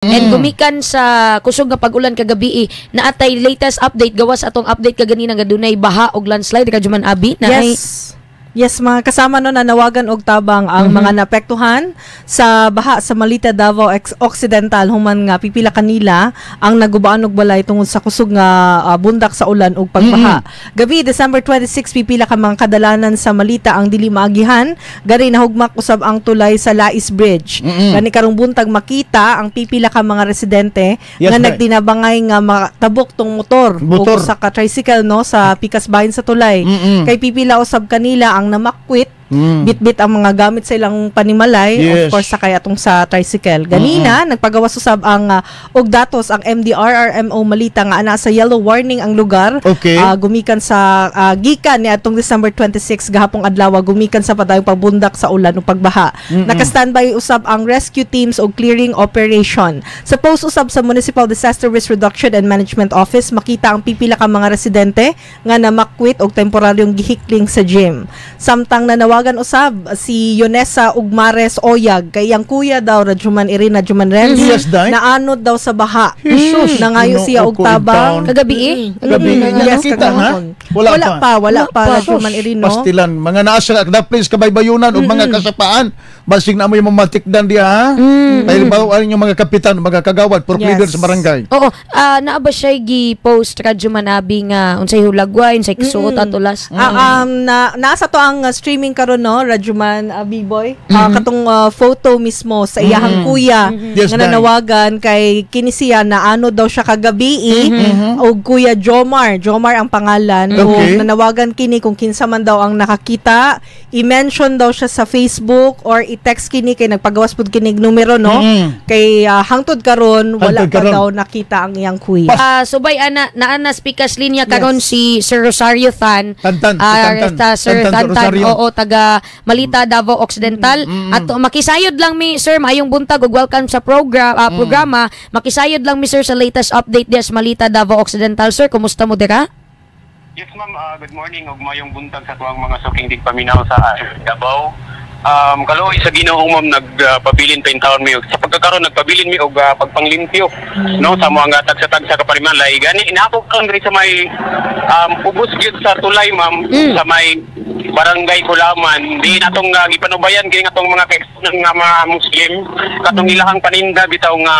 And gumikan sa kusog nga pag-ulan kagabi, naatay latest update gawas atong update kaganina nga dunay baha og landslide, Radyoman Abi na ay. Yes, mga kasama no, nanawagan og tabang ang mga naapektuhan sa baha sa Malita, Davao Occidental human nga pipila kanila ang nagubaan og balay tungod sa kusog nga bundak sa ulan ug pagbaha. Gabi December 26, pipila ka mga kadalanan sa Malita ang dili maagihan, gani nahugmak usab ang tulay sa Lais Bridge. Gani karong buntag makita ang pipila ka mga residente nga nagtinabangay nga matabok tong motor, Motor. o sa ka tricycle no sa pikas bahin sa tulay. Kay pipila usab kanila ang namakwit, bitbit ang mga gamit sa ilang panimalay, of course sakay atong sa tricycle. Ganina nagpagawas usab ang og datos ang MDRRMO Malita nga ana sa yellow warning ang lugar. Gumikan sa gikan ni atong December 26 gahapong adlaw, gumikan sa padayong pagbundak sa ulan ug pagbaha. Naka-standby usab ang rescue teams og clearing operation. Sa post usab sa Municipal Disaster Risk Reduction and Management Office, makita ang pipila ka mga residente nga namakwit og temporaryong gihikling sa gym. Samtang nanawagan usab si Yonesa Ugmares Oyag kay iyang kuya daw, Radyoman Irina Juman Renz, Yes, Day. Naanod daw sa baha. Jesus. Nangayo siya og Ginoo ko, tabang. in town. Kagabi eh. Gabi, Kagabi, Yes, nakita na? Kagahapon. Wala Wala pa. pa, wala Wala pa, pa. Radyoman Irino. Pastilan, mga naa sa place kabaybayunan o mga kasapaan, basig na mo yung mamatikdan diha, ha? Kaya ba yung mga kapitan, mga kagawad, por leader sa barangay. Oo, naa ba siya gi-post, Radyoman Abi, nga unsay hulagway, unsay kisuot ato last? Na nasa to ang streaming karon no, Radyoman B-boy. Katong photo mismo sa iyahang kuya nga Day. nanawagan kay kini siya na ano daw siya kagabi og Kuya Jomar. Jomar ang pangalan. Og nanawagan kini kung kinsa man daw ang nakakita, i-mention daw siya sa Facebook or i-text kini kay nagpagawas pud kini og numero no. Kay hangtod karon wala Hangtod pa karon. daw nakita ang iyang kuya. Subay ana naa na speakers linya karon si Sir Rosario Tan. Tantan, si Tantan. Sir Tantan Tantan, Rosario. oo, taga Malita, Davao Occidental. At makisayod lang mi, sir, maayong buntag ug welcome sa programa. Makisayod lang mi, sir, sa latest update diya sa Malita, Davao Occidental, sir. Kumusta mo dira? Yes, ma'am, good morning ug mayong buntag sa tuwang mga suking digpaminaw sa Davao. Kaluoy sa Ginoo, ma'am, nagpabilin pa in taon mi sa pagkakaroon, nagpabilin mi og pagpanglimpyo no sa mga tagsa-tagsa ka panimalay. Gani inako kang diri sa may ubos gyud sa tulay, ma'am, sa may Barangay Kulaman di natong gipanubayan kini atong mga kaigsuonan nga mga Muslim katong ilahang paninda bitaw nga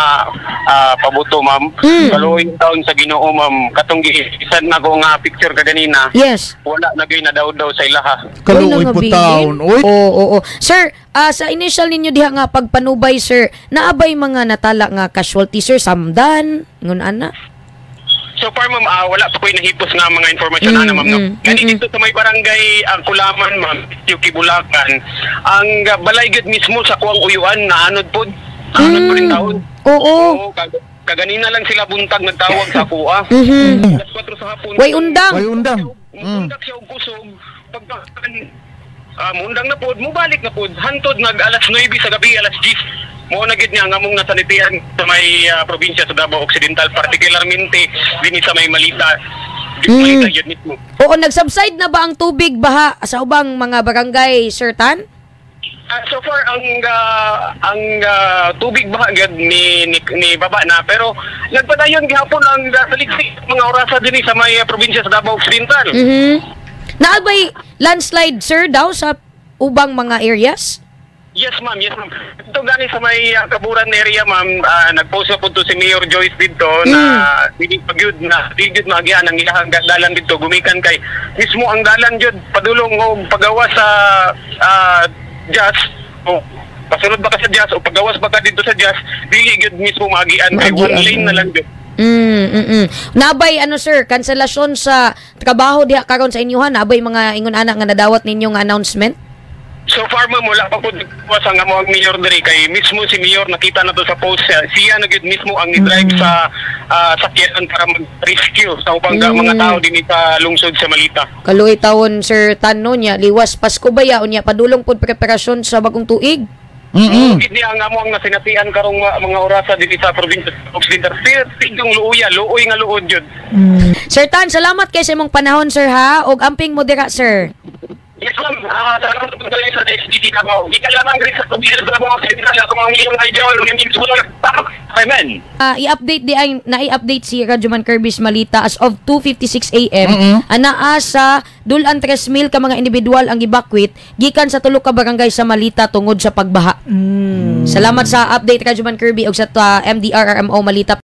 pabuto, ma'am. Kaluoy taon sa Ginoo, ma'am, katong gisan nako nga picture kaganina, wala na gyud na daw daw sa ilaha. Kaluoy Uy, po nangabilin. taon. Uy. Oo. Sir, sa initial ninyo diha nga pagpanubay, sir, naabay mga natala nga casualty, sir, samdan, ngun ana? So far, ma'am, wala pa ko'y nahipos nga mga informasyon ana, ma'am, no. Gani dito sa may barangay ang Kulaman, ma'am, Yuki Bulacan, ang balay gyud mismo sa kuang uyuan na anod pod. Anod po rin taon. Oo, kaganina lang sila buntag nagtawag sa kuha. Alas 4 sa hapon. Way undang. Way undang. Mundak siya og kusog. Pagka mundang na pod, mubalik na pod. Hantod nag alas 9 sa gabi, alas 10. Mo na gid niya nga among nasanitian sa may probinsya sa Davao Occidental, particularmente dinhi sa may Malita. Malita yun mismo. Oo, nag-subside na ba ang tubig baha sa ubang mga barangay, Sir Tan? So far ang tubig baha gyud ni baba na, pero nagpadayon gihapon ang saliksik mga orasa dinhi sa may probinsya sa Davao Occidental. Naabay landslide, sir, daw sa ubang mga areas? Yes, ma'am. Yes, ma'am. Ito gani sa may Kaburan area, ma'am, nag-post na po to si Mayor Joyce dito na dili pa gyud na dili gyud maagian ang ilahang dalan dito gumikan kay mismo ang dalan gyud padulong og pagawas sa Jazz o pasunod ba ka sa Jazz o pagawas ba ka dito sa Jazz, dili gyud mismo maagian kay one Maagian. Lane na lang gyud. Nabay ano, sir, kanselasyon sa trabaho diha karon sa inyuhan, nabay mga ingon ana nga nadawat ninyo nga announcement? So far, ma'am, wala pa po nagkuha sa nga mo ang mayor diri kay mismo si mayor nakita na to sa post siya, siya na gyud mismo ang ni-drive sa sakyanan para mag-rescue sa ubang mga tao dinhi sa lungsod sa Malita. Kaluoy tawon, Sir Tan, no, nya liwas Pasko ba ya, unya padulong pod preparasyon sa bagong tuig. Gid niya ang amo ang nasinatian karong mga orasa dinhi sa probinsya sa Occidental. Sigang luoya, luoy nga luod jud. Sir Tan, salamat kay sa imong panahon, sir, ha, ug amping mo dira, sir. Yes, ma'am. Salamat po kayo sa DXDC Davao. Gikan lamang diri sa probinsya sa Davao Occidental, ako ang iyong idol, Emil Sulong. Amen. I-update di ay na-i-update si Radyoman Kirby Malita as of 2:56 AM. Anaa sa dulan 3,000 ka mga individual ang gibakwit gikan sa tulo ka barangay sa Malita tungod sa pagbaha. Salamat sa update, Radyoman Kirby, ug sa MDRRMO Malita.